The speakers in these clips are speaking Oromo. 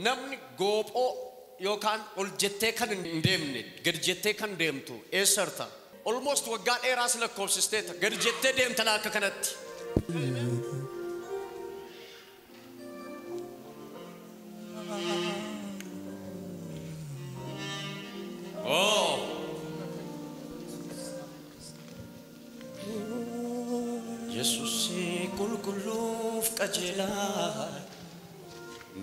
Namni goophoo yookaan ol jettee kan hin deemne gad jettee kan deemtu eessarta? Almost waggaa dheeraas lakkoofsisteeta gad jettee deemta akka kanatti. Oh. Yesuus qulqulluuf qajeelaa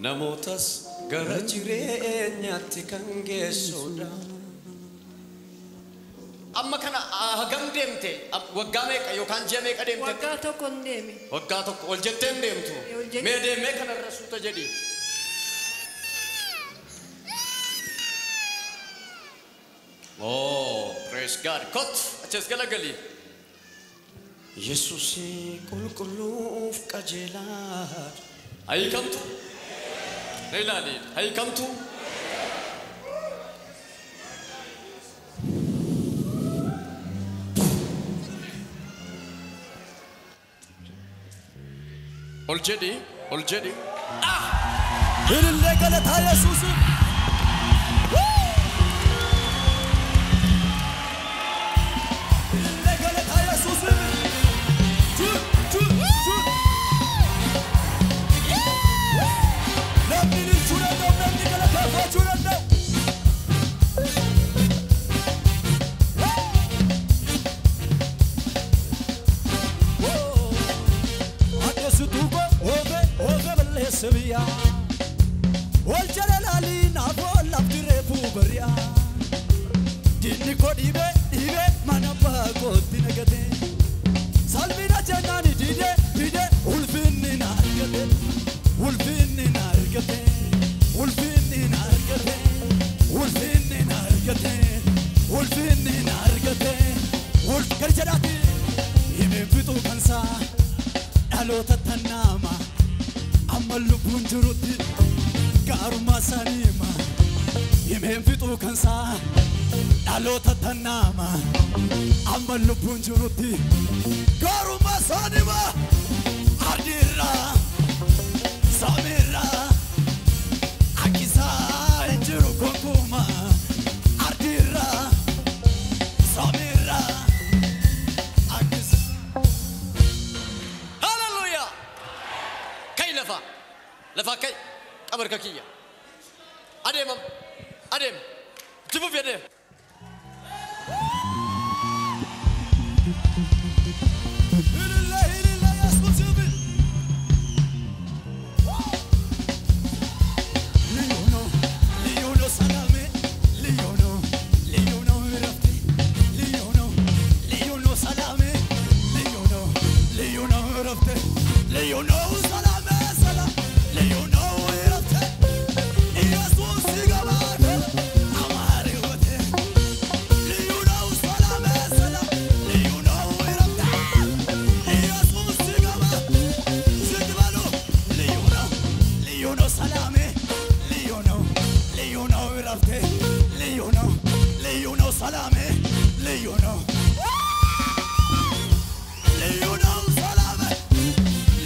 namootas gara jireenyaatti kan geessudha. Amma kana hagam deemte? Waggaa meeqa yookaan ji'a meeqa deemte? Waggaa tokko hin deeme. Waggaa tokko ol jettee hin deemtu? Mee deemee kanarra suuta jedhi. Oh, praise God. Kot, achas galagali. Yesuus qulqulluuf qajeelaa. Hayyikamtu? Na ilaali. Hayyikamtu? Ol jedhi, ol jedhi. Ah! Ilillee galataa Yesuusiif. Ilillee galataa Yesuusiif. Tu tu tu. Namni ililchuu danda'u, namni galateeffachuu danda'u. Adeessituu koo oofee oofee balleesse biyyaa. Ol jala laalii naaf lafti reefuu bari'a. Diinni koo dhiibee dhiibee mana abbaa kootti nagatee. Salphina jennaan diidee diidee ulfinni na argate. Ulfinni na argate. Ulfinni na argate. Ulfinni na argate. Ulfinni na argate. Gadi jedhaati. Himeen fixuu kansaa dhaloota tannaama. Amma lubbuun jirutti gaarummaa isaaniima. Himeen fixuu kansaa dhaloota tannaama. Amma lubbuun jirutti gaarummaa isaaniima. Ardiirraa samiirraa akkisaa hin jiru gonkumaa. Ardiirraa samiirraa akkisaa. Hallelujah! Kai lafa. Lafa kai. Qabarka kiyya. Adeemam. Adeem. Itti fufi adeem. Ilillee ilillee Yesuusiif. ልዩ ነው ልዩ ነው ሰላሜ ልዩ ነው ልዩ ነው እረፍቴ ልዩ ነው ልዩ ነው ሰላሜ ልዩ ነው ልዩ ነው እረፍቴ ልዩ ነው ሰላሜ ሰላም ልዩ ነው እረፍቴ ኢየሱስ ሲገባ አማረ ሕይወቴ ልዩ ነው ሰላሜ ሰላም ልዩ ነው እረፍቴ ኢየሱስ ሲገባ ዝቅ በሉ ልዩ ነው ልዩ ነው ሰላሜ ልዩ ነው ልዩ ነው እረፍቴ ልዩ ነው ልዩ ነው ሰላሜ ልዩ ነው ልዩ ነው ሰላሜ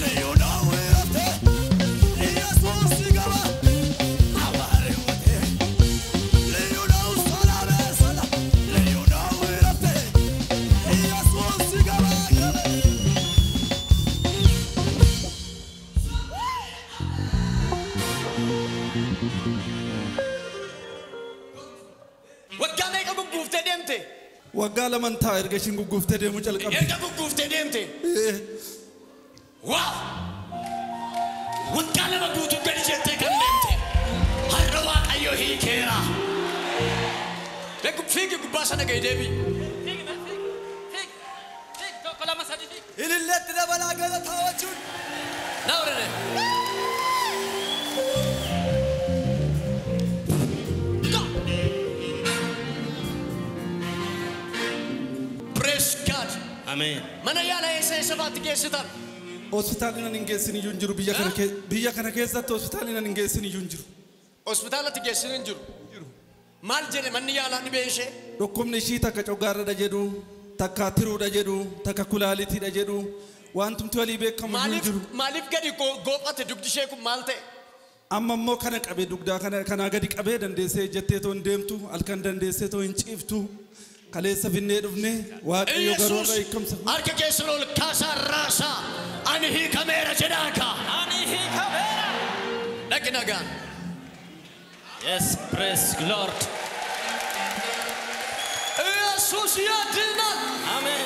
ልዩ ነው እረፍቴ ኢየሱስ ሲገባ አማረ ሕይወቴ ልዩ ነው ሰላሜ ሰላም ልዩ ነው እረፍቴ ኢየሱስ ሲገባ Waggaa meeqa gugguuftee deemte? Waggaa laman ta'a erga ishiin gugguuftee deemuu jalqabde. Erga gugguuftee deemte? Waa! Waggaa lama guutuu gadi jettee kan deemte. Har'a Waaqayyo hiikeera. Fiigi gubbaa sana gadi deebi'i. Ililleetti dabalaa galataa wajjin. Na warreen. Praise God. Ameen. Mana yaala eessa eessa faatti geessitan? Hospitaalli nan hin geessin iyyuu hin jiru biyya kana keessatti hospitaalli nan hin geessin iyyuu hin jiru. Hospitaalatti geessin hin jiru. Maal jedhe manni yaalaa dhibee ishee? Dhukkubni ishii takka coggaarradha jedhu, takka tiruudha jedhu, takka kulaalitiidha jedhu, wantumti walii beekamu hin jiru. Maaliif gadi goophate dugdi ishee kun maal ta'e? Amma immoo kana qabee dugdaa kana kanaa gadi qabee dandeessee ejjettee too hin deemtu, halkan dandeessee too hin ciiftu. Kaleessa finnee dhufne, Waaqayyo garuu Yesuus irra hiikamsa. Harka keessan ol kaasaa raasaa, ani hiikameera jedhaaka. Ani hiikameera. Dhaqi nagaan. Yes, praise Lord. Yesuus yaadinaan. Amen.